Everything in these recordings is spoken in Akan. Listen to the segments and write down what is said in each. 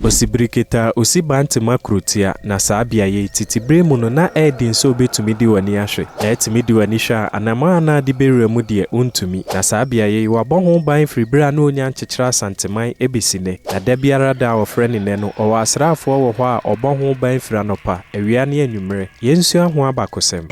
Osibiriketa a osi Bantama kurotia, na saa beaeɛ yi, tete berɛ mu no, na ɛyɛ den sɛ wobɛtumi de w'ani ahwɛ. Na ɛtumi de w'ani hwɛ a, anammɔn a na ade bɛwura mu deɛ, wontumi. Na saa beaeɛ yi, wɔabɔ ho ban firi berɛ a na ɔnya nkyekyerɛ Asanteman bɛsi nnɛ. Na da biara da a wɔfrɛ no nnɛ no, ɔwɔ asraafoɔ wɔ hɔ a ɔbɔ ho ban firi anɔpa, awia ne anwummerɛ. Yɛnsua ho abakɔsɛm.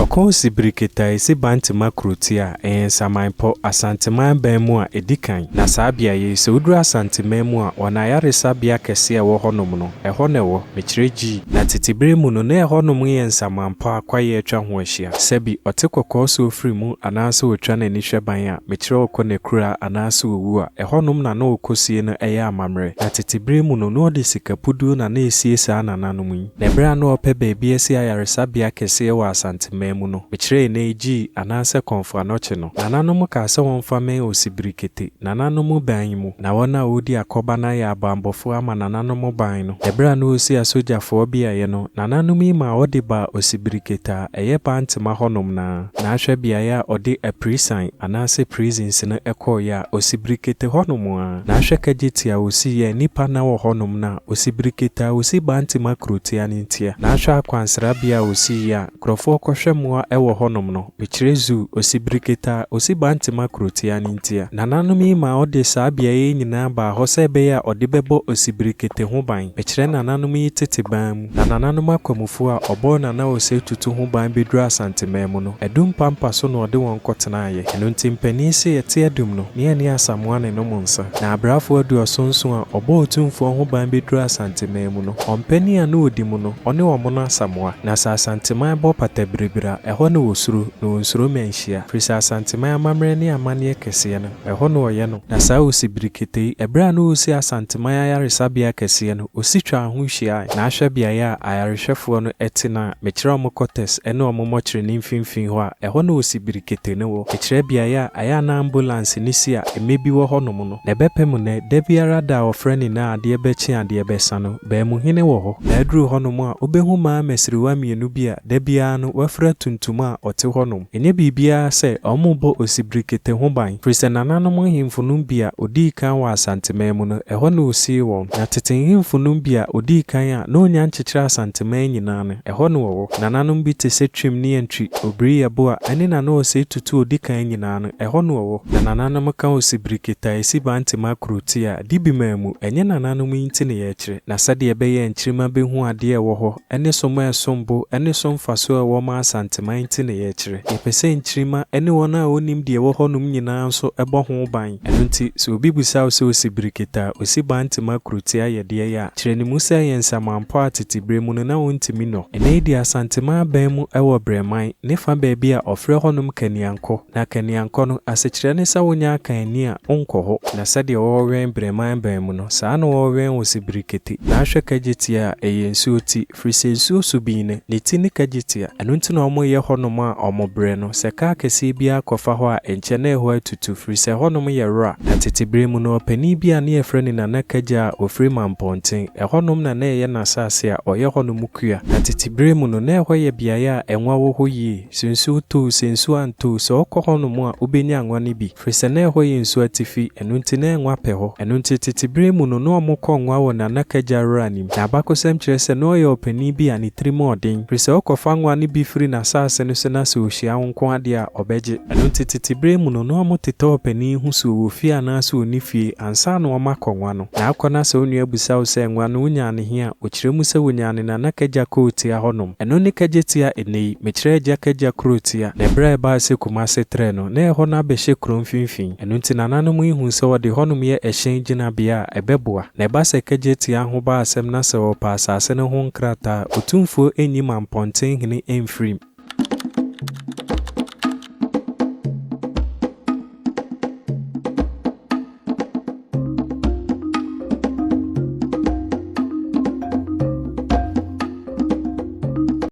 Ɔko Sibiri Ketaesi Bantama kurotia a ɛyɛ Nsamanpɔ, Asanteman ban mu a ɛdi kan. Na saa beaeɛ yi, sɛ woduru Asanteman mu a, wɔn ayaresabea kɛseɛ a ɛwɔ hɔnom no, ɛhɔ na ɛwɔ. Mekyerɛ G. Na tete bere mu no, na ɛhɔnom yɛ nsamanpɔ a kwaeɛ atwa ho ahyia. Sɛbi ɔte kɔkɔɔ sɛ ɔfiri mu anaasɛ ɔtwa n'ani hwɛ ban a, mekyerɛ ɔkɔ n'akuraa anaasɛ ɔwu a, ɛhɔnom na na ɔkɔsie no yɛ amammerɛ. Na tete bere mu no, na ɔde sika puduo na na ɛsie saa nananom yi. Na ɛberɛ a na ɔrepɛ baabi asi ayaresabea kɛseɛ wɔ Asanteman mu no, mekyerɛ ɛnnɛ yi G anaasɛ Kɔmfo Anɔkye no, nananom kaa sɛ wɔmfa mmɛn Osibirikete, nananom ban yi mu. Na wɔn a wɔredi akɔba no ayɛ abanbɔfoɔ ama nananom ban no. Ɛberɛ a na wɔresi asogyafoɔ beaeɛ no, nananom yi maa wɔde baa Osibirikete a ɛyɛ Bantema hɔnom no ara. Na ahwɛ beaeɛ a ɔde aprisan anaasɛ prisons no kɔeɛ a, Osibirikete hɔnom ara. Na ahwɛ kagyeti a wɔsiiɛ a nnipa nna wɔ hɔnom no a, Osibirikete a wɔsi Bantema kurotia no ntia. Na ahwɛ akwansrabea a wɔsiiɛ a nkurɔfoɔ kɔhwɛ mmoa wɔ hɔnom no, Mekyerɛ Zoo, Osibiriketa a osi Bantema kurotia no ntia. Nananom yi maa ɔde saa beaeɛ yi nyinaa baa hɔ sɛ ɛbɛyɛ a ɔde bɛbɔ Osibirikete ho ban. Mekyerɛ nananom yi tete ban mu. Na nananom akwamufoɔ a ɔbɔɔ Nana Osei Tutu ho ban bɛduruu Asanteman mu no, Adum Pampa so na ɔde wɔn kɔtenaeɛ. Ɛno nti mpanin se yɛte Adum no, ne yɛne Asamoah ne nom nsa. Na abrafoɔ aduɔsonson a ɔbɔɔ Otumfoɔ ho ban bɛduruu Asanteman mu no, ɔmpanin a na ɔdi mu no, ɔne Ɔmono Asamoah. Na sɛ Asanteman bɔ patabiribiri a, ɛhɔ na wɔsuro, na wɔnsuro mmanhyia, firi sɛ Asanteman amammerɛ ne amanneɛ kɛseɛ no, ɛhɔ na wɔyɛ no. Na saa Osibirikete yi, ɛberɛ a na ɔresi Asanteman ayaresabea kɛseɛ no, ɔsi twaa ho hyiae. Na ahwɛ beaeɛ a ayarehwɛfoɔ no te no a, mekyerɛ wɔn kɔtɛs ne wɔn mmɔkyere no mfimfini hɔ a, ɛhɔ na Osibirikete no wɔ. Mekyerɛ beaeɛ a ɛyɛ a na ambulanse no si a mmɛ bi wɔ hɔnom no. Na ɛbɛpem nnɛ, da biara da a wɔfrɛ no nnɛ a adeɛ bɛkye adeɛ bɛsa no, Baamuhene wɔ hɔ, na aduru hɔnom a, wobehu mmaa mmasiriwa mmienu bi a da biara no wɔafura tuntum a wɔte hɔnom. Ɛnyɛ biribiara sɛ wɔrebɔ Osibirikete ho ban, firi sɛ nananom nhemfo nom bi a wɔdii kan wɔ Asanteman mu no, ɛhɔ na wɔsiee wɔn. Na tete nhemfo nom bi a wɔdii kan a na wɔnnya nkyekyeree Asanteman nyinaa no, ɛhɔ na wɔwɔ. Nananom bi te sɛ Twim ne Antwi, Obiri Yeboah ne Nana Osei Tutu a ɔdi kan nyinaa no, ɛhɔ na wɔwɔ. Na nananom ka Osibirikete a ɛsi Bantema kurotia a, Di bi maa mu, ɛnyɛ nananom yi nti na yɛrekyerɛ, na sɛdeɛ ɛbɛyɛ a nkyirimma bɛhu adeɛ a ɛwɔ hɔ, ne som a ɛsom bo, ne so mfasoɔ a ɛwɔ ma Asanteman nti na yɛrekyerɛ. Yɛpɛ sɛ nkyirimma ne wɔn a wɔnnim deɛ ɛwɔ hɔnom nyinaa nso bɔ ho ban. Ɛno nti, sɛ obi bisa wo sɛ osi birikita a, osi Bantema kurotia yɛ deɛ yɛ a, kyerɛ ne mu sɛ ɛyɛ nsamanpɔ a tete berɛ mu no na wɔntumi nnɔ. Ɛnnɛ yi deɛ Asanteman aban mu wɔ Brɛman ne fa baabi a wɔfrɛ hɔnom Kaniankɔ. Na Kaniankɔ no, asekyerɛ ne sɛ wonyɛ akanni a, wonkɔ hɔ. Na sɛdeɛ wɔwɛn Brɛman ban mu no, saa na wɔwɛn wɔ Sibirikete. Na ahwɛ Kagyetia a, ɛyɛ nsuo ti, firi sɛ nsuo subin no, ne ti ne Kagyetia. Ɛno nti na wɔyɛ hɔnom a wɔbrɛ no. Sɛ kaa kɛseɛ biara kɔfa hɔ a, ɛnkyɛ na ɛhɔ atutu, firi sɛ hɔnom yɛ wora. Na tete berɛ mu no, ɔpanin bi a ne yɛfrɛ no Nana Kagya a ɔfiri Mampɔnten, ɛhɔnom na na ɛyɛ n'asase a ɔyɛ hɔnom kua. Na tete berɛ mu no, na ɛhɔ yɛ beaeɛ a ɛnwa wɔ hɔ yie. Sɛ nsuo tɔ o, sɛ nsuo antɔ o, sɛ wokɔ hɔnom a, wobɛnya anwa no bi, firi sɛ na ɛhɔ yɛ nsuo atifi, ɛno nti na ɛnwa pɛ hɔ. Ɛno nti tete berɛ mu no, na wɔkɔ nwa wɔ Nana Kagya Wura nim. Na abakɔsɛm kyerɛ sɛ na ɔyɛ ɔpanin bi a ne tirim yɛ den, firi sɛ wokɔfa nwa no bi firi n'asase no so na sɛ ɔhyia wo nko ara deɛ a, ɔbɛgye. Ɛno nti tete berɛ mu no, na wɔtetɛ ɔpanin ho sɛ ɔwɔ fie anaasɛ ɔnni fie ansa na wɔakɔ nwa no. Na akɔ na sɛ wo nua bisa wo sɛ nwa no wonyaa no he a, ɔkyerɛ mu sɛ wɔnyaa no Nana Kagya Kootia hɔnom. Ɛno ne Kagyetia ɛnnɛ yi, mekyerɛ Agya Kagya Kurotia. Na ɛberɛ a ɛbaa sɛ Kumase trɛɛ no, na ɛhɔ no abɛhyɛ kuro mfimfini. Ɛno nti nananom yi huu sɛ wɔde hɔnom yɛ ɛhyɛn gyinabea a, ɛbɛboa. Na ɛba sɛ Kagyetia ho ba asɛm na sɛ wɔpɛ asase no ho nkrataa a, Otumfoɔ nyi Mampɔnten hene mfiri mu.